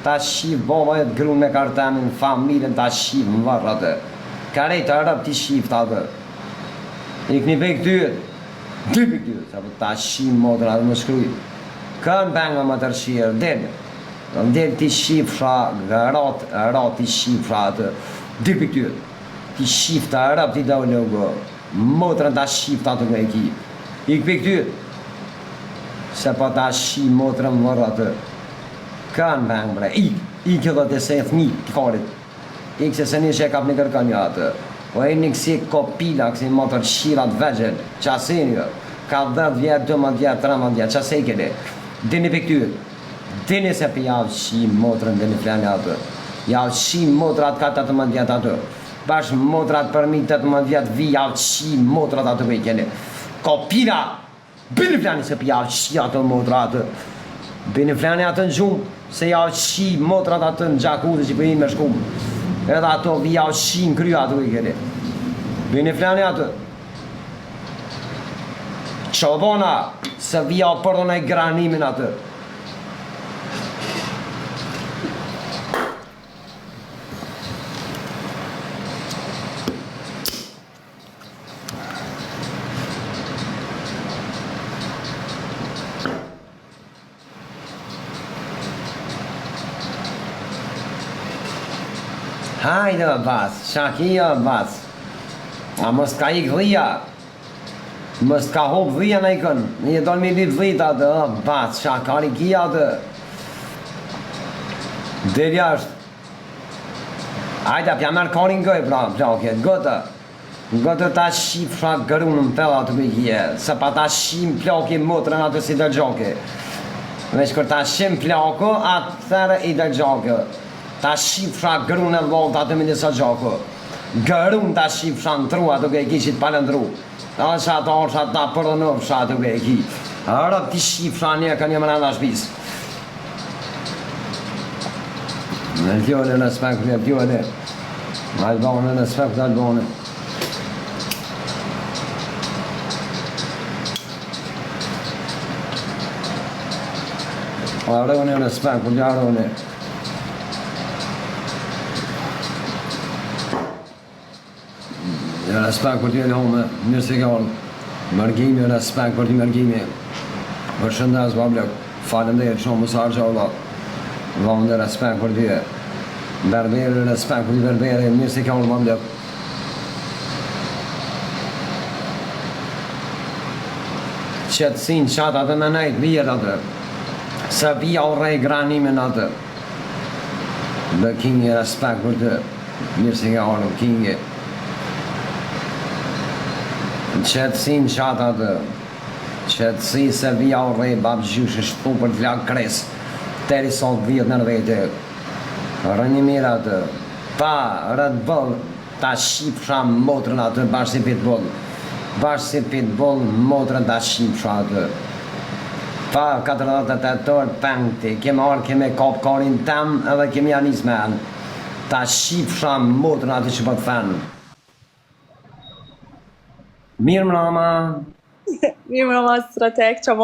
Ta shif baba jot grun me kartemin familjen ta shif në varr atë krejt robt t'i shift atë ikni pej këtyre dy pej këtyre sa po ta shif motrën atë më shkruj kën penga më tërshirë del del t'i shifsha grat rat t'i shifsha atë dy pej këtyre t'i shifta robt ideologo motrën ta shift atë nga i ki ik pej këtyre se po ta shif motrën në varr atë Kan vend bre ik ik edhe ti se je fëmij të karit ik se s'e që e kapni kërkon jo atë po jeni kësi kopila kësi motërqira të vegjël ça s'jeni jo ka dhet vjet 12 vjet 13 vjet ça se i keni dini prej këtyre dini se po jav qi motrën dini fleni aty jav qi motrat ka 18 vjet aty bash motrat përmi 18 vjet vi jav qi motrat aty ku i keni kopila Bini flani se po jav qi ato motra atë Bini flani atë në gjumë Se jav qi motrat atë në gjakuzi që po i me shkum Edhe ato vi jav qi në kry ato i keni Bini flani atë Çobana Se vi jav përdhonoj granimin atë Hajde o bac, qa ki o bac? A mos t'ka ik dhija? Mos t'ka hup dhija në ikën? Në je donë mi lip dhita atë, o bac, qa kari ki atë? Del jashtë. Hajde, pja merr karin goj, pra, plake, gëtë. Gëtë ta shifsha grun në thellë aty ku i kje, se pa ta shim plaki motrën aty si del gjaki. Veç kur ta shim plaku, atëherë i del gjaku. Ta shifsha grun e vllalt aty me disa gjaku. Grun ta shifsha në tru aty ku e ki qit palëndru. Edhe që ato arsha ta përdhunofsha aty ku e ki. Rob t'i shifsha një ka një mrenda shpis. Në fjole, respekt në fjole. Albane, respekt Albane. Aroni, respekt për Aroni. Respekt për ty Elhome, mirë se ke ardhur. Mërgimi, respekt për ty Mërgimi. Përshëndes Bablok. Faleminderit shumë mos harxho valla. Vande respekt për ty. Berberi, respekt për ty Berberi, mirë se ke ardhur Bablok. Qetësinë qatë atë me nejtë vjet atë. Se vija urrej granimin atë. Dhe Kingi respekt për ty. Mirë se ke ardhur Kingi. Qetësinë qatë atë. Qetësi se vija urrej babgjyshi shtu për të lagë kres. Teri sa të dhjet nër vete. Rëni mirë atë. Pa Red Bull ta shifsha motrën aty bash si pitbull. Bash si pitbull motrën ta shifsha aty. Pa 48 orë peng ti. Kemi ardhë kemi kap karin tem edhe kemi ja nis me Ta shifsha motrën aty që po të fen. Mirë mrama. Mirë mrama strateg, qa.